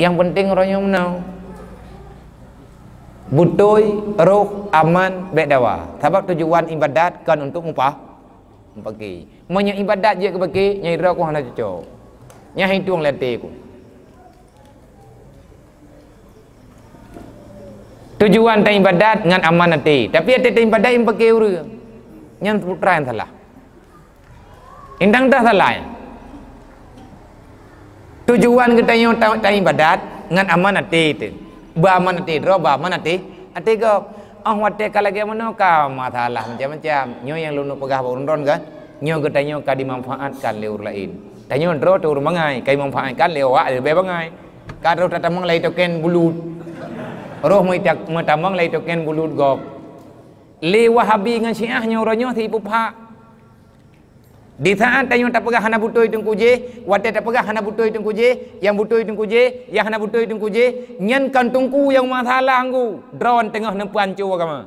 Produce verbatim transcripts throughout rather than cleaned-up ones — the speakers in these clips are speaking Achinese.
Nyang penting uroe nyoe meunoe. Beutôi, roh, aman, bék dawa. Sabab tujuan ibadat kon untuk mupah, mupaki. Meunyoe ibadat jeuet keu paki, nyang droe ku hana cocok. Nyang hitueng lé até ku. Tujuan taibadat ngon aman até, tapi até taibadat nyang pake ureuëng. Nyan putra nyang salah. Indang dah salah. Tujuan geutanyoe ta-, taibadat ngon aman até teuh. Ba aman até droe, ba aman até, até gob. Oh watée ka lagée meunoe ka masalah macam-macam. Nyoe nyang lôn peugah bak ureuëng droen kan. Nyoe geutanyoe ka dimanfaatkan lé ureuëng laén. Tanyoe droe teuh ureuëng bangai, ka dimanfaatkan lé awak leubeh bangai. Ka troh tatamong lagée token bulut. Roh meuta-, meutamong lagée token bulut gob. Lé Wahabi ngon Syiah nyoe uroe nyoe si peuphak. Di saat tanyoe tapeugah hana beutôi teungku jéh, watée tapeugah hana beutôi teungku jéh, nyang beutôi teungku jéh, nyang hana beutôi teungku jéh, nyan kon teungku nyang masalah nggu, droen teungoh neupeuhanco agama.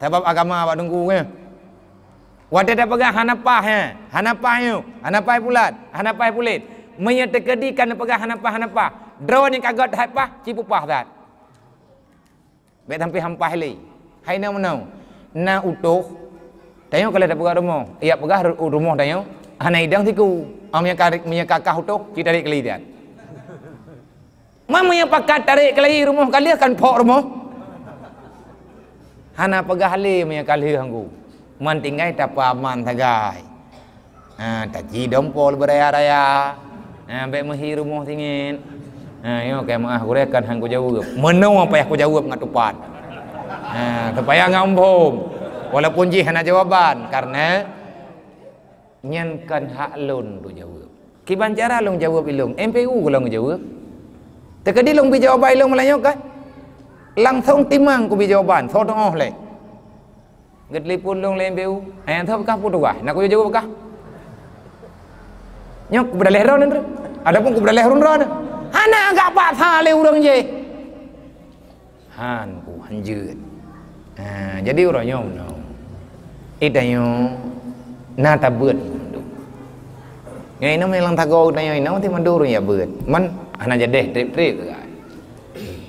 Sabab agama bak teungku nyan. Watée tapeugah hana paih, eh, hana paih nyoe, hana paih pulat, hana paih pulet. Meunyoe teukeudi ka neupeugah hana paih, hana paih, droe nyang ka göt that paih, ci peupaih that. Bék sampai hampah lé. Hai na meunoe. Na utoh. Tanyoe ka lheueh tapeugah rumoh. Yak peugah ru-, rumoh tanyoe. Hana idang siku. Am nyang ka, nyang ka kah utoh, ci tarek keuli that. Man meunyoe pakat tarek keuli rumoh ka lheueh kan phok rumoh. Hana peugah lé meunyoe ka lheueh anggu. Man tinggai tapeuaman sagai. Ha, taci dompol beuraya-raya. Ha, bék meuhi rumoh singiet. Ha, nyoe keu maah gurée kan han kujaweueb. Meunoe payah kujaweueb ngat tupat. Ha, supaya ngat umbhom. Walaupun jih hana jawaban, karena nyan kan hak lôn tujaweueb. Kiban cara lôn jaweueb ilôn, M P U lôn jaweueb. Teukeudi lôn bi jawaban ilôn meulayeue kan? Langsong timang kubi jawaban, soe teuoh lé. Geutelepon lôn lé M P U, "Eh, tho kah peue tugaih? Na kuyue jaweueb kah?" Nyoe kubeudaleh droe nyoe. Adapun kubeudaleh ureuëng droe nyoe. Hana gak paksa lé ureuëng jéh. Han ku, han jeuet. Ha, jadi uroe nyoe meunoe. Ih, tanyoe na tabeuet mandum. Nyoe inong nyang lam sagoe tanyoe inong ti mandum ureuëng jak beuet. Man hana jadeh treb-treb sagai.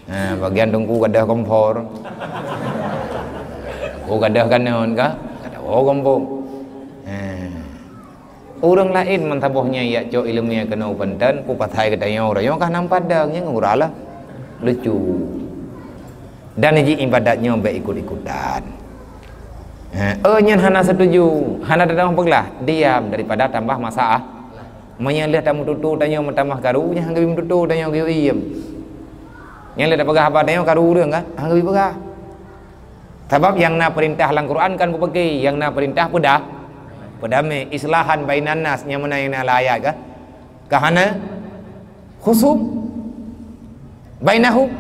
Ha, bagian teungku gadoh kompor. Teungku gadoh kanon ka? Gadoh kompor. Ha. Ureuëng laén meusaboh nyan jak cok iéleumé keunoe u Banten, peue pasai geutanyoe uroe nyoe ka nam padang nyang ngura lah. Lucu. Dan jih ibadat nyoe bék ikut-ikutan. Ha, oh nyan hana setuju, hana tatambah peuglah, diam daripada tambah masalah. Meunyoe lheueh tameututoe tanyoe meutamah karu, nyan han geubi meututoe tanyoe geuyue iem. Nyan lheueh tapeugah haba tanyoe karu ureuëng kan, han geubi peugah. Sabab nyang na peurintah lam Quran kan beupeuki, nyang na peurintah peudah, peudamé, islahan bainan nas, nyang meunan nyang na lam ayat kan. Ka hana khusum bainahum.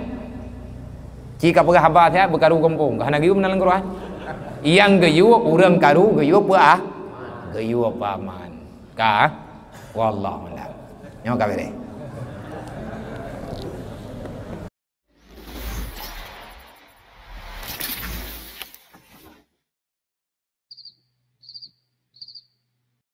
Ci ka peugah haba siat beukaru gampông, ka hana geuyue meunan lam Quran. Nyang geuyue ureuëng karu geuyue peuah, geuyue peuaman. Ka, wallahu a'lam. Nyoe ka beres.